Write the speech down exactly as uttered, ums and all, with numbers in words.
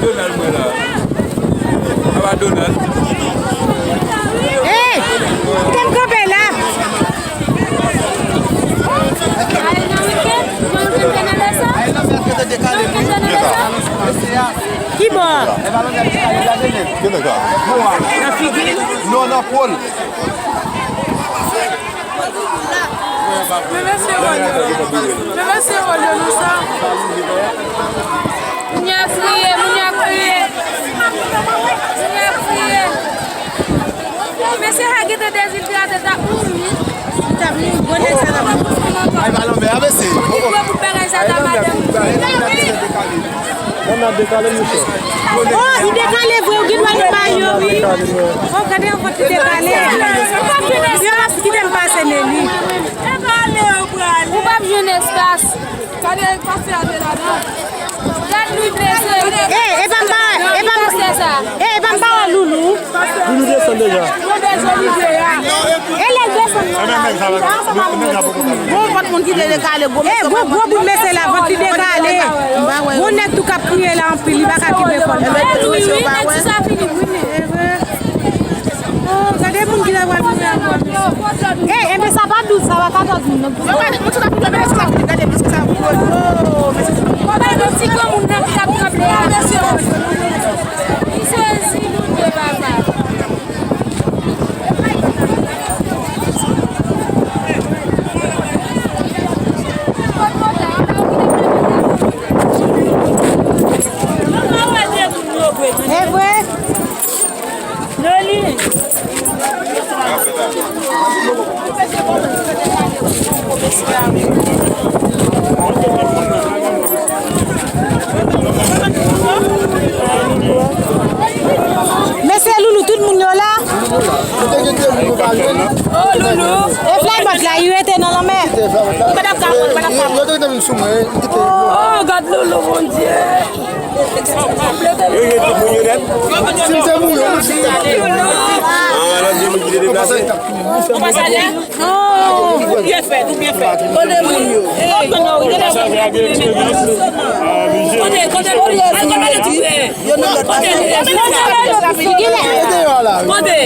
Donald mwen la. Papa Donald. Hey! Kite m kanpe la. Ki bò? Nan figi l. Non, nan po l. Bebe se wòl yo. Bebe se wòl yo, nou sa. Moun yo ap kriye, moun yo ap kriye. Moun yo ap kriye. Mesye sa gentan dezidrate, t ap mouri. Li t ap mouri, gwo nèg sa t ap mouri. Ay, pa lanmè a, mesye. Li gwo bout bagay sa, ta madanm. Nan, nan dekale, mesye. Oh, li dekale vre, ou gen dwa nou ba yo, wi. Oh, gade yon vant li dekale. Yo, kite m pase, Nelly. Ou p ap jwenn espas. Gade, pase a te ladan. Gad nou blese. Eh, e pa m ba, e pa m, eh, e pa m ba loulou. Loulou desann deja. E lè l desann nan la. Bon, kot moun ki te dekale, gwo mesye. Eh, gwo, gwo bout mesye la, vant li dekale. Bon, nèg tou k ap kriye la anpil, li pa ka kenbe kò l. Wi, wi, nèg ti sa fini, wi, men. Oh, gade moun ki la pral mouri ankò. Eh, enben sa pa douz, sa pa katòz moun, non. Yo pa di, moun sou la fini, mesye sa fini, gade, mesye sa fini. Oh, mesye sa fini. Gade ti granmoun nan ki t ap tranble a. Mesye. Li sezi nou de papa. E vre? Noli. Mesye Loulou, tout moun yo la? Oh, Loulou. E fly bot la, li rete nan lanmè. Oh, gad Loulou, Bondye. Yo jwenn tout moun yo nèt. Si m te mouri, yo, si m te mouri. Ah, lòt de moun ki te deplase. Ou pa salye? Non. Ou byen fèt, ou byen fèt. Kote moun yo? Kote, kote moun yo? Al gade ti frè. Kote moun yo? Kote?